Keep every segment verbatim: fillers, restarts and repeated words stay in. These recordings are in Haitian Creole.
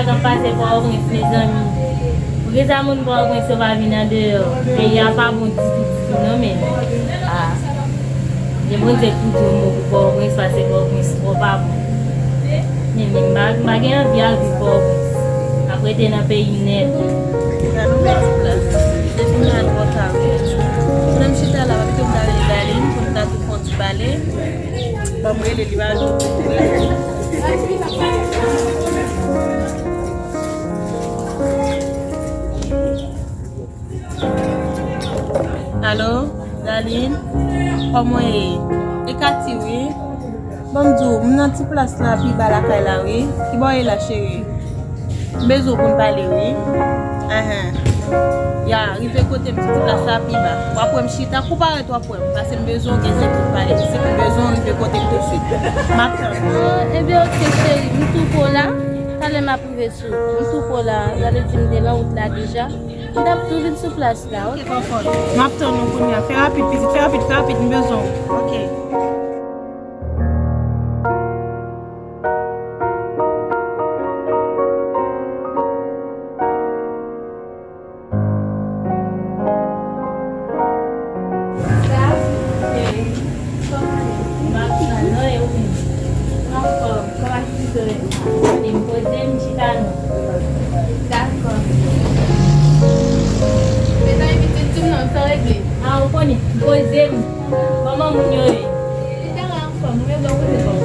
K ap pase Pòtoprens, mezanmi. Poukisa moun Pòtoprens yo pa vin andeyò? Peyi a pa bon ditou, ditou, non, men. Ah. Se Bondye k pou di yon mo pou Pòtoprens, paske Pòtoprens twò pa bon. Men, men, m pa, m pa gen anvi al viv Pòtoprens. M ap rete nan peyi m nèt. Gade yon bèl ti plas. Depi m la twò ta, wi. Pou m chita la, pa pito m ta rele Darline, pou n ta tou fè yon ti pale. Ban m rele li, pa jou. Alo, Darline, kòman w ye? E Katy, wi. Ban m di w, m nan ti plas la pi ba lakay la, wi. Ki bò w ye la, cheri? M bezwen w pou n pale, wi. Ahan. Ya, rive kote m, ti plas la pi ba. W ap wè m chita, kou parèt w ap wè m. Paske m bezwen w gen zen pou n pale. Si m bezwen w, rive kote m tousuit. M ap tann ou. Oh, ebyen, oke, cheri. M tou pran w la. Talè m ap rive sou ou. M tou pran w la. Sa vle di m te nan wout la deja. M t ap tou vin sou plas la, oke? M ap tann ou kounye a. Fè rapid, pitit. Fè rapid, fè rapid. M bezwen w. Oke. Dakò. Mezanmi, pitit, di m non, sa w regle? A, ou konnen, poze m. Kòman moun yo ye? Li ta la anfòm, ou menm bò kote pa w?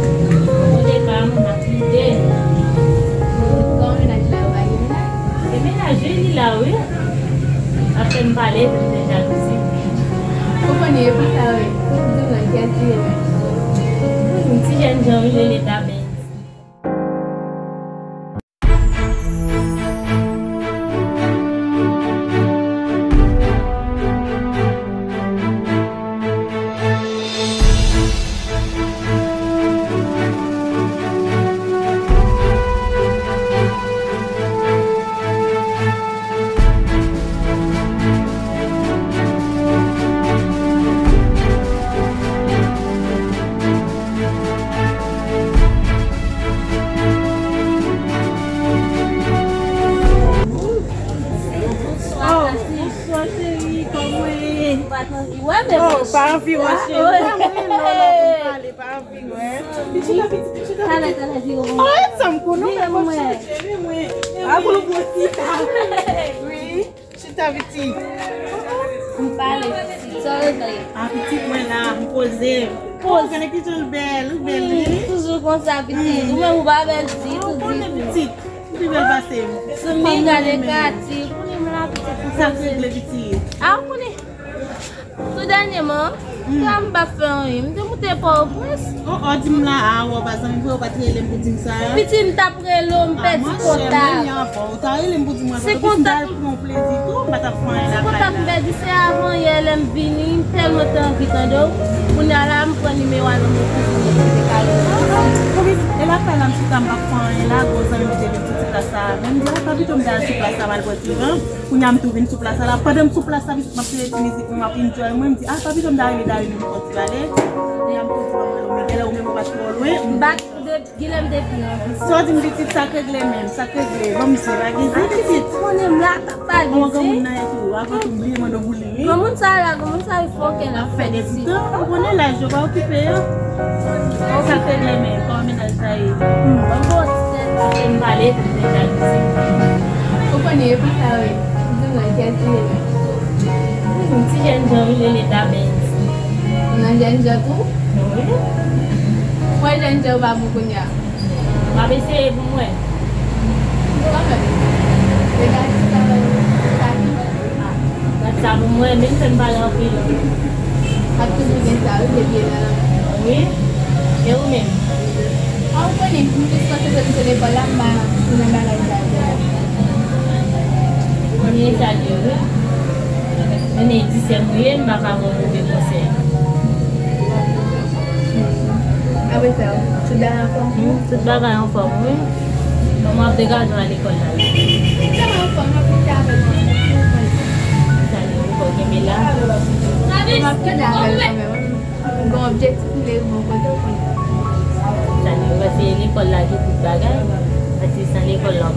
Kote pa m, m ap lide. Kòman mennaj la, yo pa gen mennaj? Gen mennaj, wi, li la, wi. Ap fè m pale, fè m fè jalouzi. Ou konnen, e pou sa, wi. Di m non, kiyès li ye menm? Hmm, ti jèn jan, wi, li rele Dabens. Bonswa, cheri, kòman w ye? Ou pa t anvi wè, men... Oh, pa anvi wè, cheri. Pa anvi wè, non, non, pou m pale, pa anvi wè. Pitit la, pitit, pitit la. Talè, talè, vire pou mwen. Oh, e sa m konnen, mwen, cheri, mwen. A, pou l gwo ti ta. Wi. Chita, pitit. M pale, pitit. Sa w regle? A, pitit, mwen la, m poze. Poze. Gade ki jan l bèl, ou bèl, wi. Toujou konsa, pitit. Ou menm, ou pa bèl ditou, ditou. Ou konnen, pitit. Ou pi bèl pase m. Sou mi, gade Katy. Ou konnen m la, pitit, m poze. Sa k regle, pitit? A, ou konnen. Tou dènyèman, m pa fè anyen. M te moute Pòtoprens. Oh, oh, di m la, a, w pa zanmi vre, w pa t rele m pou di m sa. Pitit, m t ap rele w, m pèdi kontak. Ou ta rele m pou di m wè, se kontak m pran plezi tou, m pa t ap fè anyen lakay la. Se kontak m pèdi, se avan yè lè m vini, m tèlman te anvi tande w. Kounye a la, m pran nimewo a nan men kouzin mwen pou m te ka rele w. Pou vin, e lakay la, m chita, m pa t fè anyen la, gwo zanmi m te vin sou ti plas sa avè m, m di, a, pa pito m te al sou plas sa, m al pran ti van. Kounye a, m tou vin sou plas sa la. Pandan m sou plas sa, pitit, m ap tande ti mizik mwen, m ap enjoy mwen, m di, a, pa pito m ta rele Darline pou n fè yon ti pale. Kounye a, m tou di, ban m rele w, men genlè ou menm ou pa t twò lwen. M bat de, genlè m te pi anvi. Sa w di m, pitit, sa k regle menm, sa k regle? Ban m di, pa gen zen, pitit. Konnen m la, pa, pa gen zen. Kòman granmoun nan ye tou? Avan tou, m bliye mande w pou li, wi. Granmoun sa la, granmoun sa, li fòkè, l ap fè de ti tan. Ou konnen laj yo pa okipe yo. Sa k regle menm, kòman mennaj sa ye? Hmm, ban m bon ti tèt. Apre m pale, pou m fè jalouzi. Ou konnen, e pou sa, wi. Di m non, kiyès li ye menm? Hmm, ti jèn jan, wi, li rele Dabens. Ou nan jèn jan tou? Wi. Mwen jèn jan ou pa bon kounye a. M ap eseye pou m wè. Kanmenm. Gad sa pou m wè, men m fè m pale anpil. Ap toujou gen sa, wi, depi e nan lanmou. Wi. E ou menm? A, ou konnen, m plis konsantre m sou lekòl la, m pa nan bagay sa yo. Mwen salye w, wi. Men e di sè m ou ye, m pa ka ba w move konsèy. Apre sa, tout bagay anfòm? Hmm, tout bagay anfòm, wi. Kòman w ap degaje w al lekòl la, la? Tout bagay anfòm, m ap lite avèk ou. Sa vle di, fò w kenbe la. M ap kenbe avè l kanmenm. M gen objektif, m vle rive yon kote, w konnen. Sa vle di, w panse lekòl la ki tout bagay? Paske san lekòl la, w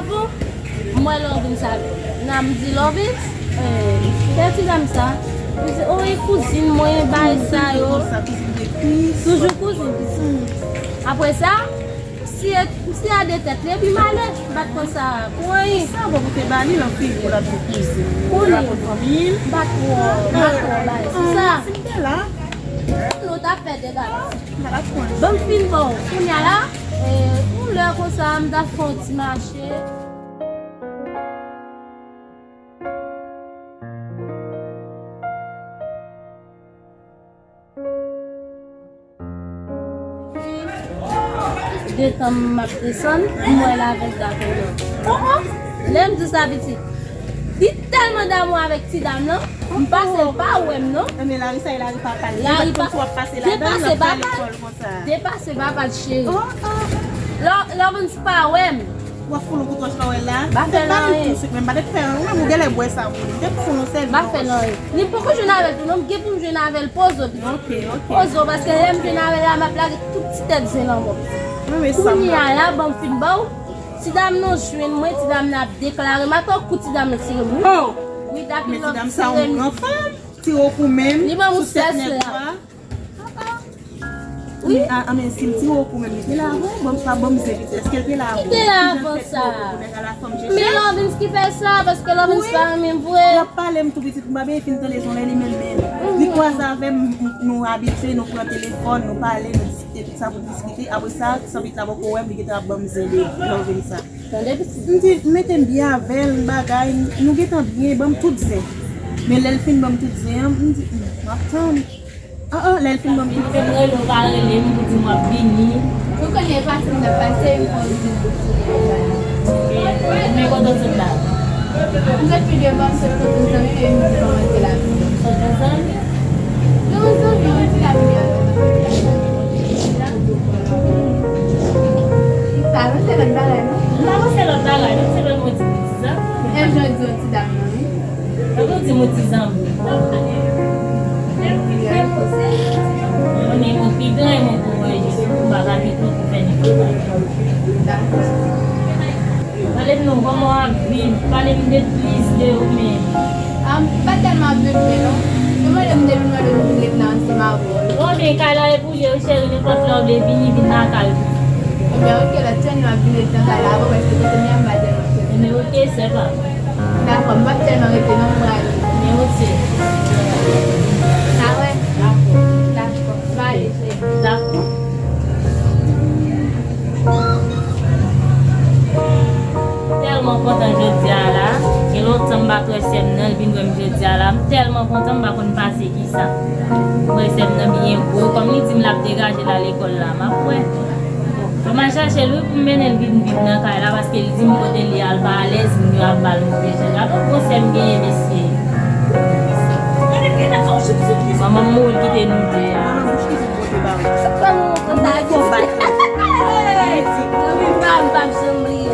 avan, m wè Lovins ap, nan m di Lovins, eh, kè ti dam sa. Li di, o, e kouzin mwen, bagay sa yo. Toujou kouzin. Apre sa, si e, si a de tèt li, epi m ale, m pa t konn sa pou anyen. Sa bon pou te ba li, l anpil pou l ap di kouzin. Pou li. Pou l ap fanmi l. M pa t wè, m pa t wè bagay sou sa. Si m te la. Nou t ap fè dega. Ban m fin bon. Kounye a la, eh, yon lè konsa, m t ap fè yon ti mache. Detan m ap desann, m wè l avèk gason nan. Lè m di sa pitit, li tèlman damou avèk ti dam nan, m pase l pa wè m non. Ebyen Larisa e Larisa pa pale. Larisa pa pase ladan l, l ap fè lekòl konsa. Depase papa l cheri. Lò, Lovins pa wè m. W ap foul yon kout wòch pa wè la. Ba fè l anyen. Tout swit menm, pa te fè anyen. Ou menm ou genlè bwè sa pou li. Te foul yon sèl. Ba fè l anyen. Li poko jwenn avè l tou non, m gen pou m jwenn avè l pozo pitit. Ok, ok. Pozo, paske lè m jwenn avè l la, m ap lage tout ti tèt zen nan bò. Kounye a la, ban m fin ba w. Ti dam nan jwenn mwen, ti dam nan ap deklare m atò kou ti dam nan tire m. Wi, dapi lòt tire m. Tire w kou menm. Li ban m sès la. Wi. A, a, men si l tire w kou menm, li te la avan, ban m pa ban m zen pitit. Èske l te la avan? Li te la avan sa. Men Lovins ki fè sa, paske Lovins pa renmen m vre. L ap pale m tou pitit, m pa byen fin tande son lè li menm menm. Li kwaze avè m, m, nou abitye, nou pran telefòn, nou pale, nou diskite, tout sa pou diskite. Apre sa, san pitit la poko wè m, li gentan ap ban m zen de Lovins sa. Tande pitit. M di, m mete m byen avè l, bagay, nou gentan byen, ban m tout zen. Men lè l fin ban m tout zen an, m di, hmm, m ap tann. Ah, ah, lè l fin ban m tout zen. Fè m rele w, pa rele m pou di m w ap vini. Ou konnen e pase m t ap pase, m fè w vin. Men kote w sot la? M sot pi devan, m sot kote m zanmi yo, m di kòman se la. Sot yon zanmi? Non, zanmi, yon ti zanmi avè m. Sa, non, se lòt bagay, non? Non, se lòt bagay, non, se lòt mwen di ti zanmi. E jan di yon ti dam nan, wi. Tankou di m yon ti zanmi. Mwen konnen mwen pi gran, mwen pou mwen jis pou m pa ka kite w pou fè nenpòt bagay. Dakò. Pale m non, kòman w ap viv? Pale m de plis de ou menm. Ah, m pa tèlman ap viv byen non. Se mwen menm depi mwen vin vin la ansanm avè w. Bon, men kay la e pou li, cheri, nenpòt lè w vle vini, vin lakay ou. Ebyen, ok, lòt semèn m ap vin ret nan kay la avè w, paske kote m ye a m pa tèlman fè. Ebyen, ok, sè pa. Dakò, m p ap tèlman rete non, m prale. Ebyen, ok. Sa wè? Dakò. Dakò. M prale. Dakò. Tèlman kontan jodi a la. Gen lontan m pa t wè sè m nan, l vin wè m jodi a la. M tèlman kontan, m pa konn pase kisa. M wè sè m nan byen gwo. Kòm li di m l ap degaje l al lekòl la, m ap wè. Fò m al chache l wi pou m mennen l vin viv nan kay la, paske l di m kote l ye a l pa alèz, moun yo ap ba l move jan. Gade yon gwo sè m genyen, mesye. Manman m mouri l kite nou de a. Sa fè m kontan. Zanmi pa m, m p ap janm bliye.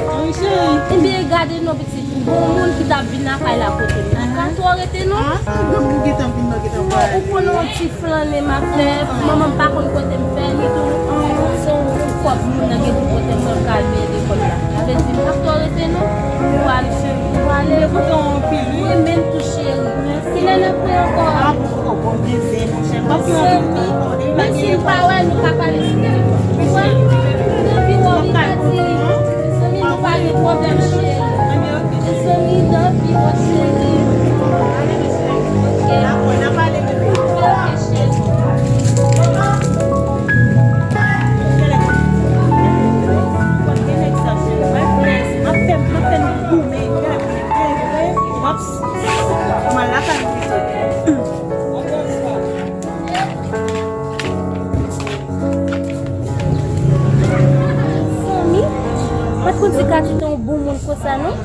Ebyen, gade non, pitit, gon moun ki t ap vin lakay la kote m. M pa ka twò rete non. Ou gentan vin nan, gentan pale. Ou konnen yon ti flannen m ap fè, manman m pa konn kote m fè, li tou, se yon ti kòb moun nan gen pou pote m, mwen m ka al peye lekòl la. Sa vle di, m p ap twò rete non. Ou ale, cheri, ou ale. Mwen renmen l tou, cheri. Kilè n ap fè M al lakay mwen pito. Zanmi, m pa t konn si Katya te yon bon moun konsa non.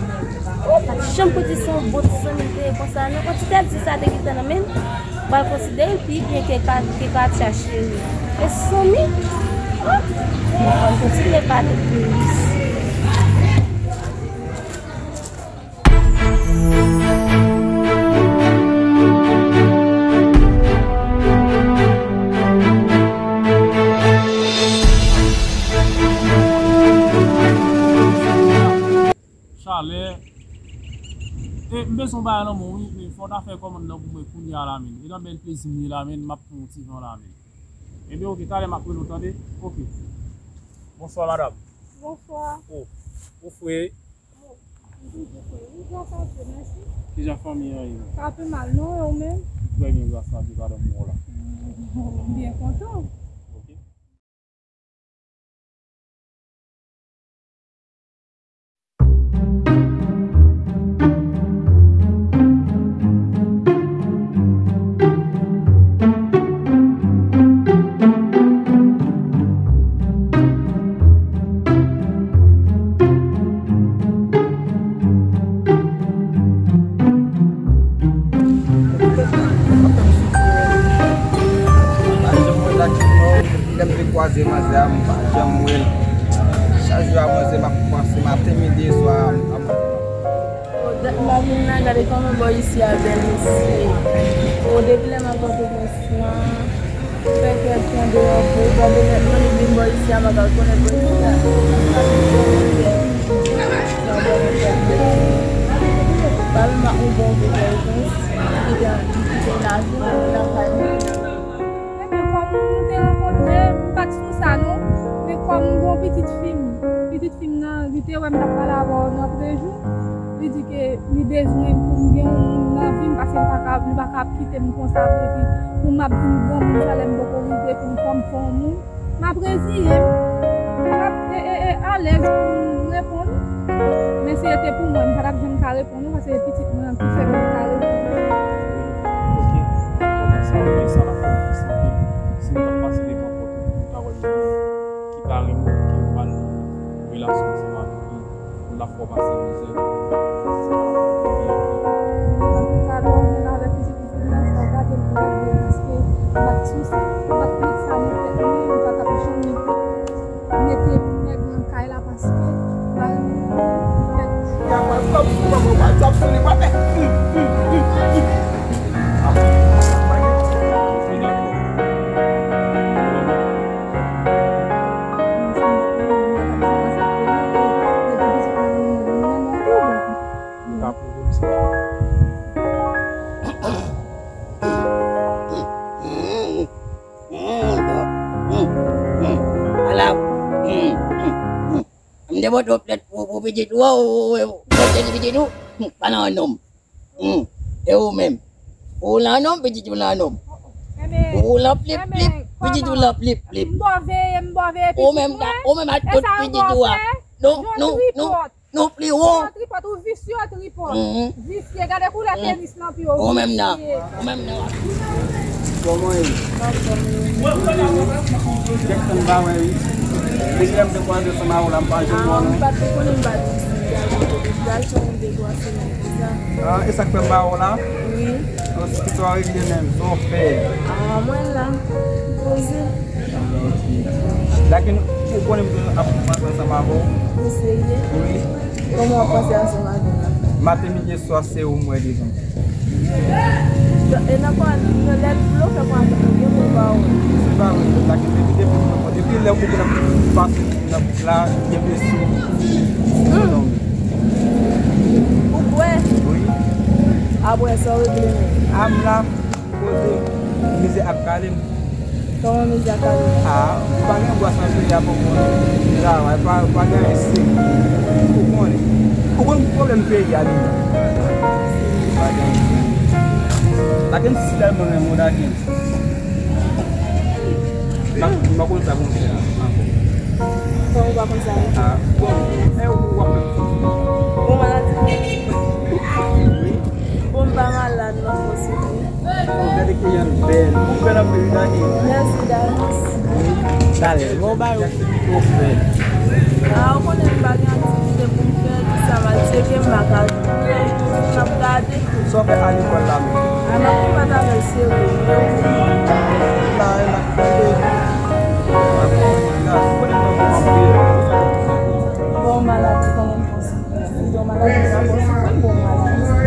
M pa t janm konn si se yon bon ti zanmi l te ye konsa non. On ti tèl ti sa te gentan nan men l. M pral konsidere l pi byen ke Ka-, ke Katya cheri. E zanmi, oh, m pral kontinye pale plis. Chalè. E, m bezwen yon bagay nan men w, wi, men fò w ta fè kòmann nan pou mwen kounye a la, men. E nan bèl plezi m ye la, men, m ap pran yon ti van la, men. Ebyen, oke, talè m ap rele w, tande? Oke. Bonswa, madanm. Bonswa. Oh, ou fre? Bon, m toujou fre. Wi, gras a Dye, mèsi. Kijan fanmi an ye? Pa pi mal, non, e ou menm? Trè byen, gras a Dye, madanm, ou la. M byen kontan. Oke. Lè m te kwaze manzè a, m pa janm wè l. Chak jou a manzè, m ap panse maten, midi, swa, m ap. O, dat m pa vin la, gade kòman bò isi a bèl, mesye. O, depi lè m ap Pòtoprens lan, m fè kè pran deyò pou gade lè m vin bò isi a, m ap al konnen bò isi a. Pa menm ak yon bon vye Pòtoprens, ki te, ki te lavi, ki nan kay mwen. Ebyen, kòm nou te rankontre, m pa t sou sa non. Men kòm m gen yon pitit fi m, pitit fi m nan, li te wè m t ap pale avè w nan prejou, li di ke li bezwen pou m gen yon moun nan vi m, paske li pa ka, li pa ka ap kite m konsa, epi pou m ap vin granmoun sa lè m poko rive pou m fè yon moun. M ap reziye m. M ap, e, e, e, alèz pou m reponn. Men si se te pou mwen, m pa t ap janm ka reponn ou, paske se pitit mwen an ki fè m pa ka reponn ou. Wi, oke. Kòman sa, men sa n ap fè plis anpil. Si nou t ap pase devan pòt ou, nou ta wè moun ki pa renmen w, ki pa nan relasyon ansanm avèk li, pou l ap fè w pase mizè. Talè w jwenn avèk pitit Fò w gade l trè byen, paske m pa t sou sa. M pa t met sa nan tèt mwen, m pa t ap janm mete nèg nan kay la, paske m pa renmen nèg. Y ap pran kòb sou kòb, ou pa t ap sou li, pa fè. Ou ka pwouve m sa. Ala. M te pote yon plent pou, pou pitit ou a, ou, ou, ou pote li pitit ou, pa nan non m. E ou menm? Ou nan non m, pitit ou nan non m. Ou lan plip, plip, pitit ou lan plip, plip. Ou menm, ou menm ak tout pitit ou a. Non, non, non. Nou pli wo. Tripòt, ou visye, tripòt. Visye, gade koulè penis nan pye w. Ou menm nan. Ou menm nan. Kòman e? Kèk tan m pa wè wi. Depi lè m te kwaze ansanm avè w la, m pa janm wè w non. M pa t konnen m pa t isi. Gade, m te kwaze nan konsa. Ah, e sa k fè m pa wè w la? Wi. Yon ti kito a regle menm, sa w fè? Ah, mwen la. Poze. Lakin, ou konnen m toujou ap panse ansanm avè w. Ou serye? Wi. Kòman w ap panse ansanm avè m la? Maten, midi, swa, se ou m wè devan. E nan kwa, nan lè dlo fè kwa, ou gen pou pa wè. Se pa vre, lakin depi, depi, depi lè ou konnen ap pase nan bouk la, gen blesi. Ou kwè? Wi. Apre sa, w regle menm. A m la. Koze, mizè ap kale m. Kòman mizè ap kale w? Ah, pa gen bwa san feye a poko travay, pa, pa gen anyen seri. Ou konnen. Ou konn pwoblèm peyi a deja. Pa gen anyen seri. Lakin m tèlman renmen w, lakin. M pa, m pa konn sa pou m fè a ankò. Kòman w pa konn sa pou w fè? Ah, bon, e ou w ap fè m. Bon maladi. Wi. Bon, La nan fòs ou tou. Gade ki jan l bèl. Ou bèl anpil, Dani. Mèsi, Danis. Talè, bon, ba yo. Ou bèl. A, ou konnen m pa gen aktivite pou m fè, ki sa m al tcheke, m pa ka jwenn. M ap gade. Sa w fè a lekòl la menm? A, m ap konbat avè l serye. La, la, la. Bon, maladi kòman?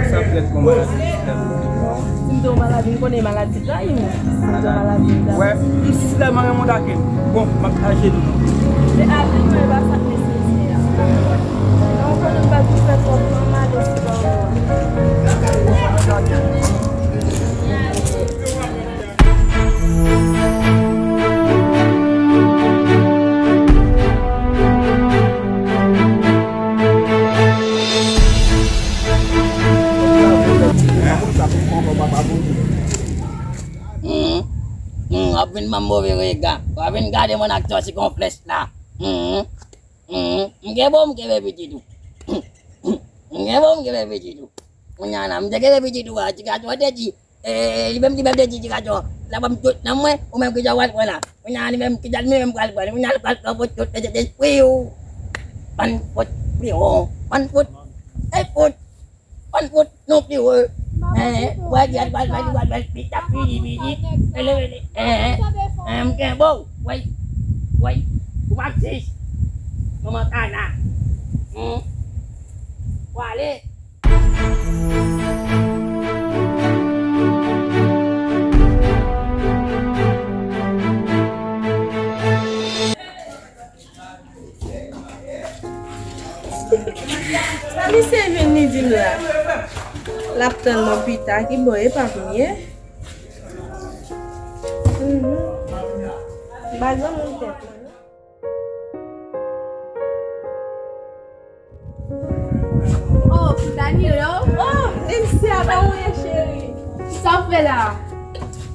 Sa trèt bon maladi. Si m te yon maladi, m konnen maladi trayi mwen. Si m te yon maladi, m ta... Wè, m silman renmen w take m. Bon, m ap ajenou. Se ajenou, e pa sa k nesesè a. Non, konnen m pa t fè twòp non, m ale sou bò ou a. Hmm, hmm, w ap vin ban m move rega. W ap vin gade mwen ak tò sikonflèch la. Hmm, hmm, m gen bon, m kenbe pitit ou. M gen bon, m kenbe pitit ou. Kounye a la, m te kenbe pitit ou a, ti gason an te di, e, li menm, li menm te di ti gason an, l ap ban m tout nan mwen, ou menm ki jan w al pran la. Kounye a, li menm ki jan li menm pral pran, kounye a l pral pran pou tout lèzespri ou. Bann fout, freo, bann fout, e fout, bann fout, non freo. Hein, wè, li al pral fè, li pral fè, li t ap vini, vini, ele, ele, hein, hein, m gen bon, wè, wè, ou pa sis, manman kana, hmm, w ale. Sa misye vin li di m la? L ap tann mwen pita, ki bò e pa m ye? Mhm. M pa granmoun tèt mwen, non. Oh, Danilo. Oh, Elsia, kòman w ye, cheri? Sa w fè la?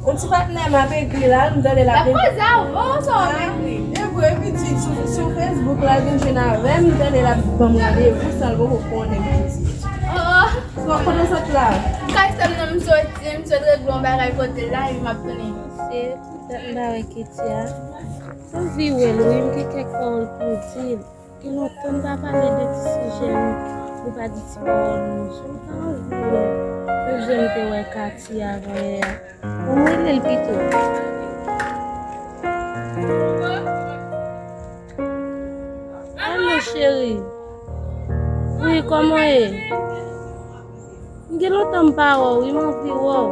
Yon ti patnè m ap egri la, m tande l ap... L ap koze avè w, sa w ap egri? E vre, pitit, sou, sou Facebook la, vin jwenn avè m, m tande l ap ban m randevou san l poko konnen, pitit. Oh, oh. Kote w sot la? M ka sèm nan, m soti, m sot regle yon bagay kote l la, epi m ap tounen. Se poutèt m pa wè Ketty a. M anvi wè l, wi, m gen kèk pawòl pou di l. Gen lontan m pa pale de ti sijè nou, nou pa di ti pawòl nou. Sou m ta anvi wè, pou jan m te wè Katy avan yè a. Bon, m rele l pito. Alo, cheri. Wi, kòman w ye? M gen lontan m pa wè w, wi, m anvi wè w.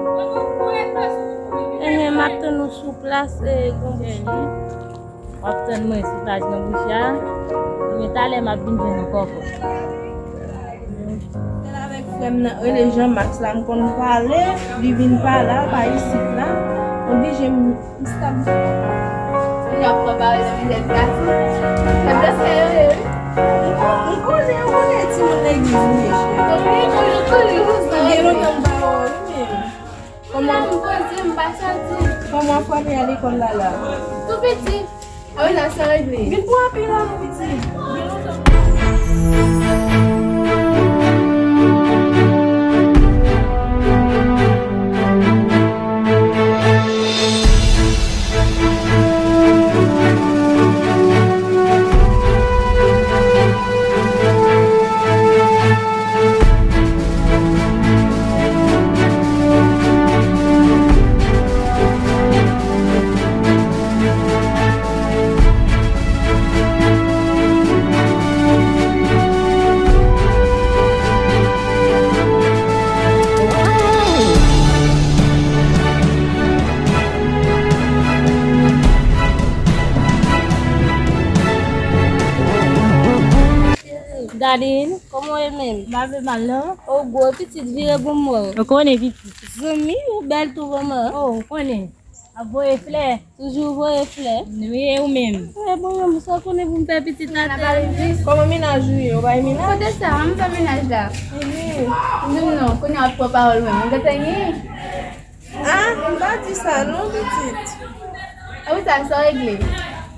Enhen, m ap tann ou sou plas, e, gon bouch. W ap tann mwen sou plas gon bouch la. Ebyen, talè m ap vin jwenn ou kòkò. Sèl avèk frè m nan, rele Jean Max la, m konn pale, li vin pale, pa isit la. Oblije m M stab. Kounye a w ap pran pawòl nan mizè ti gason. Mwen danse yo ye, wi. M konnen, ou konnen timoun legliz m ye, cheri. Wi, konnen, konnen, konnen. Gen lontan m pa wè w, wi, men. Kòman? M poze, m pa soti. Kòman fanmi a lekòl la la? Tou piti. A wi, la, sa regle. Vin pou apil la, mon pitit. Darline, kòman w ye menm? M pa vle mal, non. O gwo pitit, vire pou m wè w. Ou konnen pitit. Zanmi, ou bèl tou vrèman. O, ou konnen. Ap voye flè. Toujou voye flè. Wi, e ou menm? E bon, menm, sa w konnen pou m fè pitit atè. Kòman mennaj ou ye? Ou pa gen mennaj? Kote sa? An m fè mennaj la. Di m non, kounye a w ap pran pawòl mwen. Mwen gentan gen. Ah, m pa di sa non, pitit. Epi sa, sa w regle?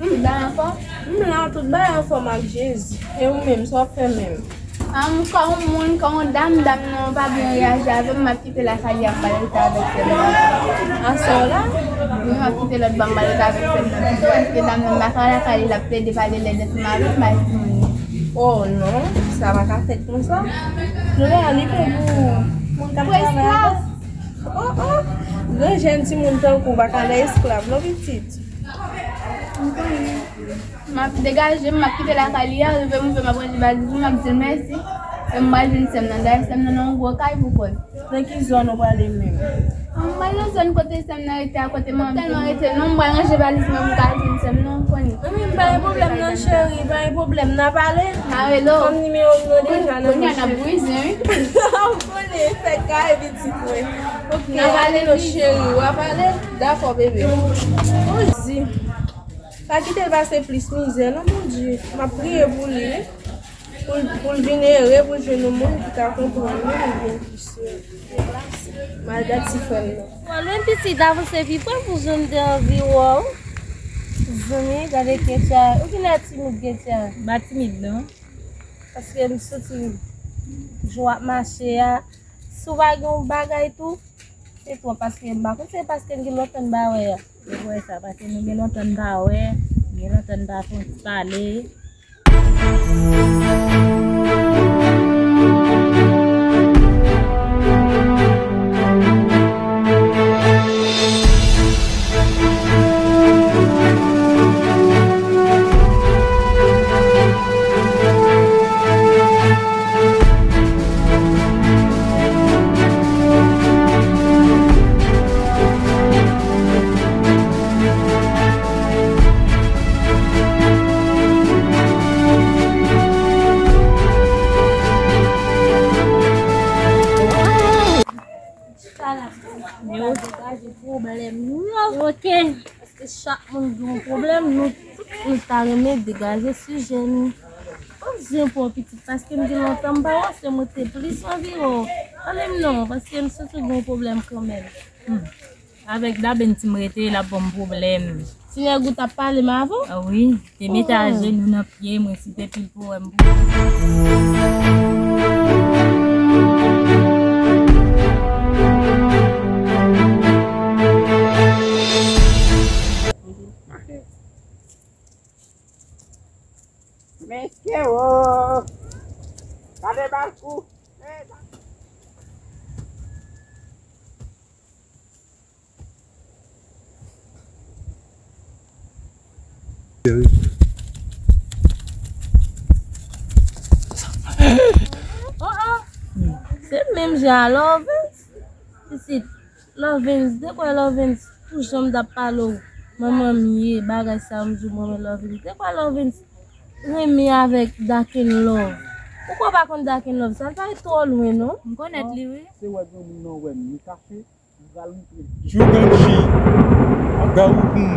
Tout bagay anfòm? M la, tout bagay anfòm ak Jezi. E ou menm, sa w ap fè menm? Am, kòm yon moun, kòm yon dam, dam nan pa byen reyaji avè m, m ap kite lakay li, m ap al rete avèk sè m nan. Aswè la? Wi, m ap kite lòt bò, m ap al rete avèk sè m nan pito, paske dam nan pa ka lakay li, l ap plede pale lèd ansanm avè m, bay timoun li. Oh non, sa pa ka fèt konsa. Lora, li fè pou moun k ap travay avè l. Oh, oh. Gran jèn timoun tankou w pa ka nan esklav non, pitit. M ap degaje m, m ap kite lakay li a, rive m rive m ap ranje valiz mwen, m ap di l mèsi. E m pral jwenn sè m nan. Dayè sè m nan nan yon gwo kay pou kò l. Nan ki zòn ou prale menm? M pral nan zòn kote sè m nan rete a, kote m tèlman rete non, m pral ranje valiz mwen pou m ka al jwenn sè m nan, ou konnen. Wi, pa gen pwoblèm non, cheri, pa gen pwoblèm, n a pale. M a rele w. Kòm nimewo m nan deja nan men m, cheri. Kounye a n ap brize, wi. Ou konnen, fèt kare pitit mwen. Ok, n a pale non, cheri, w a pale. Dakò, bebe. Ou di. Pa kite l pase plis mizè non, Bondye. M ap priye pou li, wi. Pou l, pou l vin ere, pou l jwenn yon moun ki ka konprann li, pou l vin plis ere. Malgrat ti frè m nan. Bon, lwen pitit, avanse pi pre pou zanmi m te anvi wè w. Zanmi, gade Ketia. Ou genlè timid, Ketia? M pa timid, non. Paske m santi jan w ap mache a. Si w pa gen yon bagay tou, se twòp, paske m pa konn se paske n gen lontan n pa wè a. Se vre sa, paske nou gen lontan n pa wè, gen lontan n pa fè yon ti pale. Yo degaje pwoblèm yo. Ok. Paske chak moun gen yon pwoblèm, nou tout nou ta renmen degaje sijè nou. Mwen zen pou w pitit, paske m gen lontan m pa wè w, se mwen te plis anvi wè w. Pale m non, paske m santi w gen yon pwoblèm kanmenm. Hmm. Avèk Daben ti m rete, l ap ban m pwoblèm. Ti nèg ou t ap pale m avan? Ah wi, te mete ajenou nan pye mwen, si te pil pwoblèm pou Mesye o! Gade bal kou! Oh, oh. Se menm jan a Lovens. Pitit, Lovens, de kwè Lovens tou janm t ap pale w. Manman m ye, bagay sa m di w, manman Lovens. De kwè Lovens renmen avèk Dark in Love. Ou kwè w pa konn Dark in Love? Sa l pa twò lwen, non. M konèt li, wi. Se wè granmoun nan wè m, li kache. Juganji, Agaoukoum,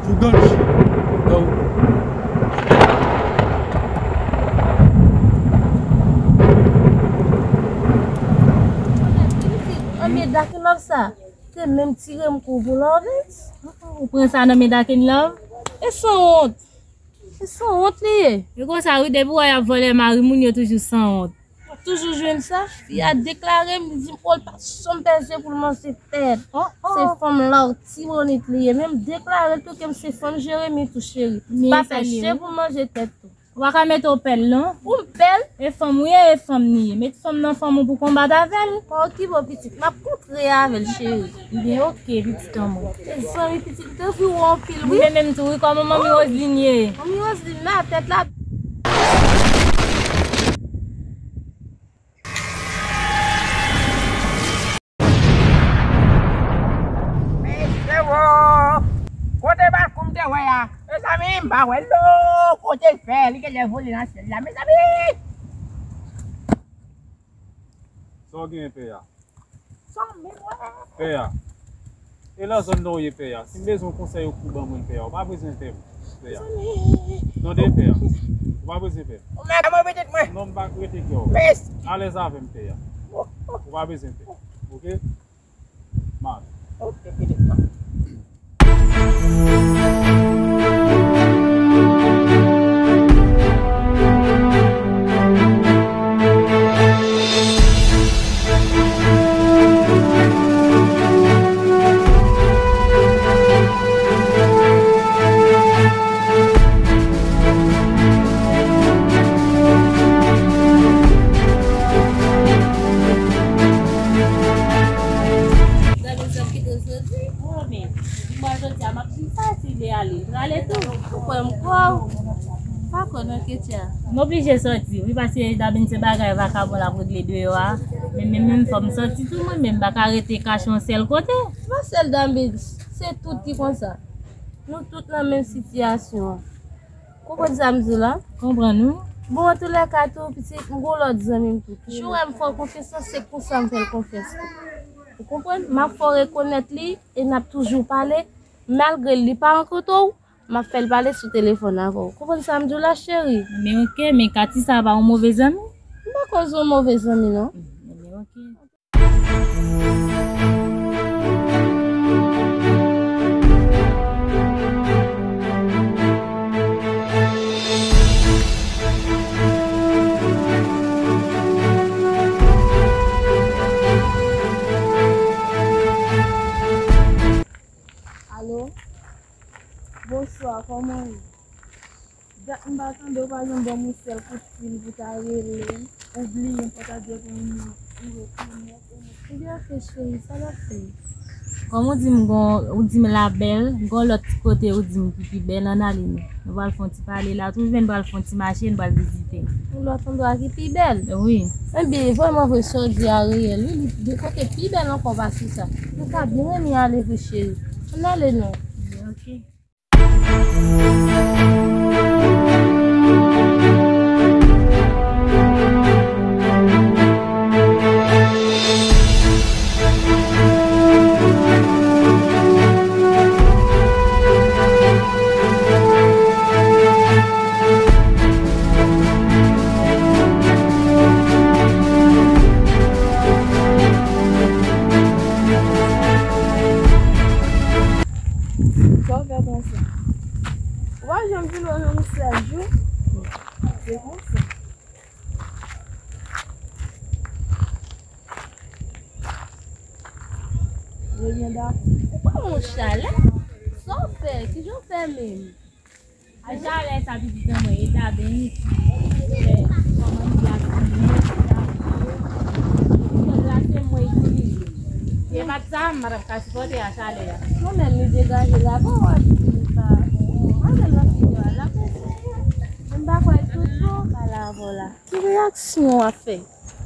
Juganji, Agaoukoum. Anmye Dark in Love sa, te menm tire m kou pou Lovens. Ou pran sa nan men Dark in Love? E sanwont. Se sanwont li ye. E konsa wi, depi w wè y ap vòlè mari moun, yo toujou sanwont. Toujou jwenn sa. Fi a deklare m, li di m, o, l pa janm pèse pou l manje tèt. Oh, oh. Se fanm Latibonit li ye. Men m deklare l tou ke m se fanm Jeremi tou, cheri. Pa pèse pou l manje tèt tou. Ou pa ka mete w pèl, non? Pou m pèl? E fanm ou ye, e fanm li ye. Met fanm nan fanm ou pou konbat avè l. Pa okipe w, pitit. M ap kontre avè l, cheri. Byen, oke, pitit an mwen. Zanmi pitit, m te anvi wè w anpil, wi. Mwen menm tou, wi, kòman manmi Roseline ye? Manmi Roseline la, tèt la. Mesye wo! Kote bal kou m te wè a? Mezanmi, m pa wè l non. Kote l fè? Li genlè vole nan syèl la, mezanmi! Sa w genyen, pè a? Sa w menm wè? Pè a. E nan zòn nan w ye, pè a. Si m bezwen yon konsèy ou pou ban mwen, pè a, ou pa bezwen pè m, pè a. Tande, pè a. Ou pa bezwen pè m. Ou mèt mwen pitit mwen. Non, m pa rete kè w. Mèsi. Alèz avè m, pè a. Ou pa bezwen pè. Oke? M ale. Oke, pitit mwen. Prale, prale tou. Ou kwè m kwè w? Pa kwè non, Ketia. M oblije sòti, wi, paske Dabin se bagay vakabon l ap regle deyò a. Men, men, men fò m sòti tou, mwen menm, m pa ka rete kache yon sèl kote. Se pa sèl Dabin, se tout ki konsa. Nou tout nan menm sitiyasyon an. Konprann sa m di w la? Konprann, wi. Bon, antoulèka tou, pitit, m gon lòt zanmi m tou. Jou w wè m fè w konfyans lan, se konsa m fè l konfyans tou. Ou konprann? M ap fè w rekonèt li e n ap toujou pale, malgre li pa rankontre w, m ap fè l pale sou telefòn avè w. Konprann sa m di w la, cheri? Men oke, men Katy sa pa yon move zanmi? M pa koz yon move zanmi, non. Men oke. Alo? Bonswa, kòman w ye? Dat m pa tande w, pa janm ban m yon sèl kout fil pou ta rele m. Ou bliye m, fò ta di w gen yon nimewo ki nèf. Ebyen, oke, cheri, sa n ap fè? Kòm ou di m gon, ou di m la bèl, gon lòt ti kote ou di m ki pi bèl, ann ale non. Nou pral fè yon ti pale la, tou, nou pral fè yon ti mache, nou pral vizite. Yon lòt andwa ki pi bèl? Wi. Ebyen, vrèman vre, sa w di a reyèl, wi, li gen kote pi bèl ankò pase sa. Nou ta byen renmen ale vre, cheri. Ann ale non. Ebyen, oke. Sa w fè konsa? Ou pa janm vin wè m yon sèl jou. Se konsa. Ebyen, dakò. Ou pa yon chalè? Sa w fè? Kijan w fè menm? A chalè sa pitit an mwen, e ta beni. Kòman glase mwen, glase mwen itilize. Si e pa t sa, m pa t ap ka sipòte a chalè a. Mwen menm, li degaje la, bon, w ap di m pa. Mwen menm nan figi a, la pèse. M pa kwè tout bon, pa la avè w la. Ki reyaksyon w ap fè?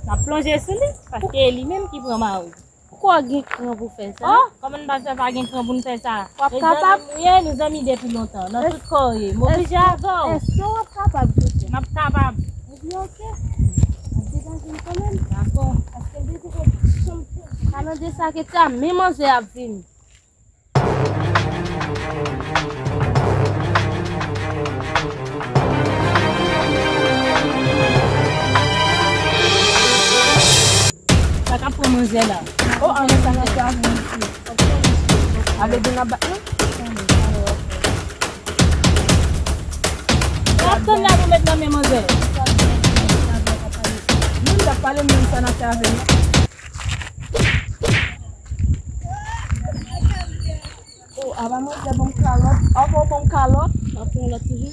M ap plonje sou li, paske e li menm ki pran mari. Poukò w gen kran pou fè sa? Oh, kòman n pa fè pa gen kran pou n fè sa? W ap kapab? Mezanmi, m ye, nou zanmi depi lontan, nan tout kò w ye. M oblije avè w. Èske w ap kapab, Ketia? M ap kapab. Ebyen, oke. N ap degaje n kanmenm. Dakò. Paske m te di w, chanm. Kalandye sa, Ketia, men manzè ap vini. Sa k ap pran manzè la. Oh, ann sa nan sèvi isi. A vle di n ap bat nou? N ap tann la pou met nan men manzè. Moun t ap pale, moun sa nan sèvi. Oh, apa manzè ban m kalòt. Apa w ban m kalòt. M ap pran lòt toujou.